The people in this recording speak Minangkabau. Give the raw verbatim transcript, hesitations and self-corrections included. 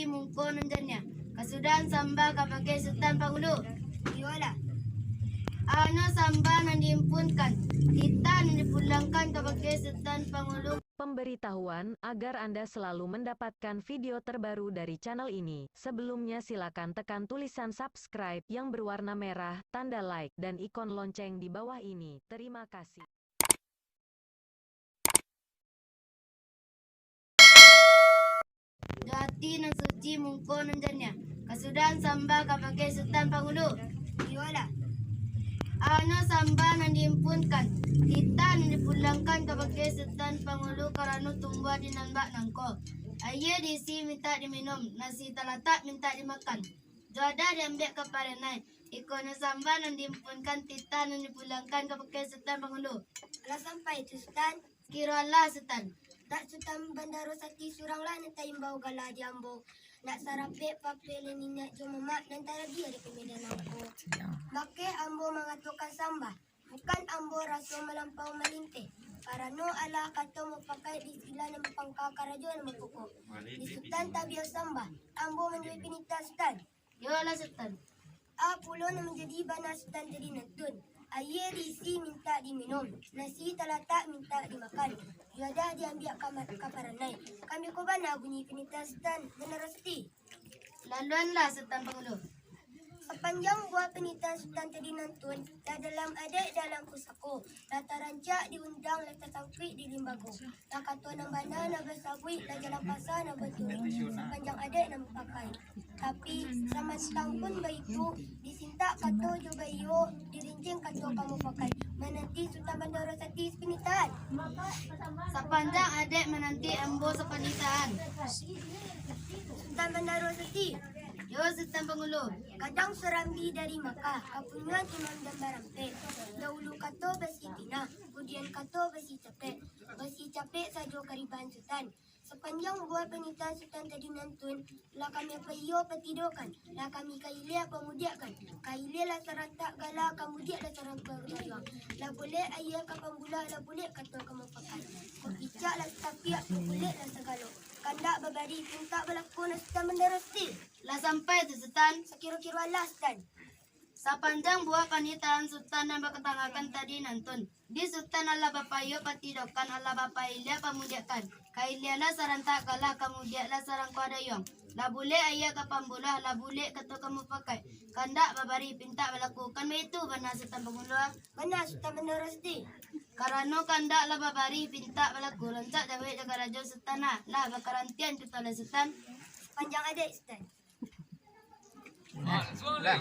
mungko nan janiah. Kasudahan sambah kabakeh Sutan Pangulu. Iyolah. Ano sambah nan diimpunkan, titah nan dipulangkan kabakeh Sutan Pangulu. Pemberitahuan, agar Anda selalu mendapatkan video terbaru dari channel ini, sebelumnya silakan tekan tulisan subscribe yang berwarna merah, tanda like, dan ikon lonceng di bawah ini. Terima kasih. Jo ati nan suci, mungko nan janiah. Kasudahan sambah kabakeh Sutan Pangulu. Iyolah. Ano sambah nan diimpunkan, titah nan dipulangkan kabakeh Sutan Pangulu karano tumbuah di nan bak nangko. Aia diisi mintak diminum, nasi talatak mintak dimakan. Juadah diambiak ka paranai, iko nyo sambah nan diimpunkan, titah nan dipulangkan kabakeh Sutan Pangulu. Lah sampai tu, Sutan? Kiro alah, Sutan. Dak Sutan Bandaro Sati suranglah nan taimbau gala di ambo. Nak sarapek papeh niniak jo mamak nan taradi di Medan nangko. Bakeh ambo mangatokan sambah, bukan ambo raso malampau malinteh. Karano alah kato mupakaik di sila nan bapangka karajo nan bapokok. Di Sutan tabiau sambah, ambo manjadi pinitah Sutan. Iyolah, Sutan. A pulo nan manjadi bana Sutan tadi nantun. Aia diisi mintak diminum, nasi talatak mintak dimakan, juadah diambiak ka ma-, ka paranai. Kan beko bana bunyi pinitah Sutan Bandaro Sati. Laluanlah, Sutan Pangulu. Sapanjang buah pinitah Sutan tadi nantun, lah dalam adaik dalam pusako, lah tarancak di undang, lah tasangkuik di limbago. Lah kato nan bana nan basabuik, lah jalan pasa nan baturuik, sapanjang adaik nan bapakai. Tapi, samantang pun baitu, disintak kato jo baiyo, dirincing kato ka mupakaik, mananti Sutan Bandaro Sati sapanitahan. Sapanjang adaik mananti ambo sapanitahan. Sutan Bandaro Sati. Yo, Sutan Pangulu. Gadang Surambi dari Makah, kapunyuan Imam dan Barampek. Dahulu kato basi tinah, kudian kato basi capek. Basi capek sajo karibahan Sutan. Sapanjang buah panitahan Sutan tadi nantun, lah kami paiyo patidokan, lah kami kailia pamudiakkan. Kailia lah sarantak gala, kamudiak lah sarantak gadayuang. Lah bulek aia ka pambulah, lah bulek kato ka mupakaik. Kok picak lah satapiak, kok bulek lah sagalo. Kandak babari, pintak balaku, nah Sutan Bandaro Sati. Lah sampai tu, Sutan? Sakiro-kiro alah, Sutan. Sapanjang buah panitahan Sutan nan bakatangakan tadi nantun, di Sutan alah bapaiyo patidokan, alah bapailia pamudiakkan. Kailia lah sarantak gala, kamudiak lah sarangkuah dayuang. Lah bulek aia ka pambulah, lah bulek kato ka mupakaik. Kandak babari, pintak balaku, kan baitu bana Sutan Pangulu? Bana, Sutan Bandaro Sati. Karano kandak lah babari, pintak balaku, rancak jawek jo karajo Sutan, nah, lah bakarantian kito lah, Sutan. Sapanjang adaik, Sutan. Lah. Lah.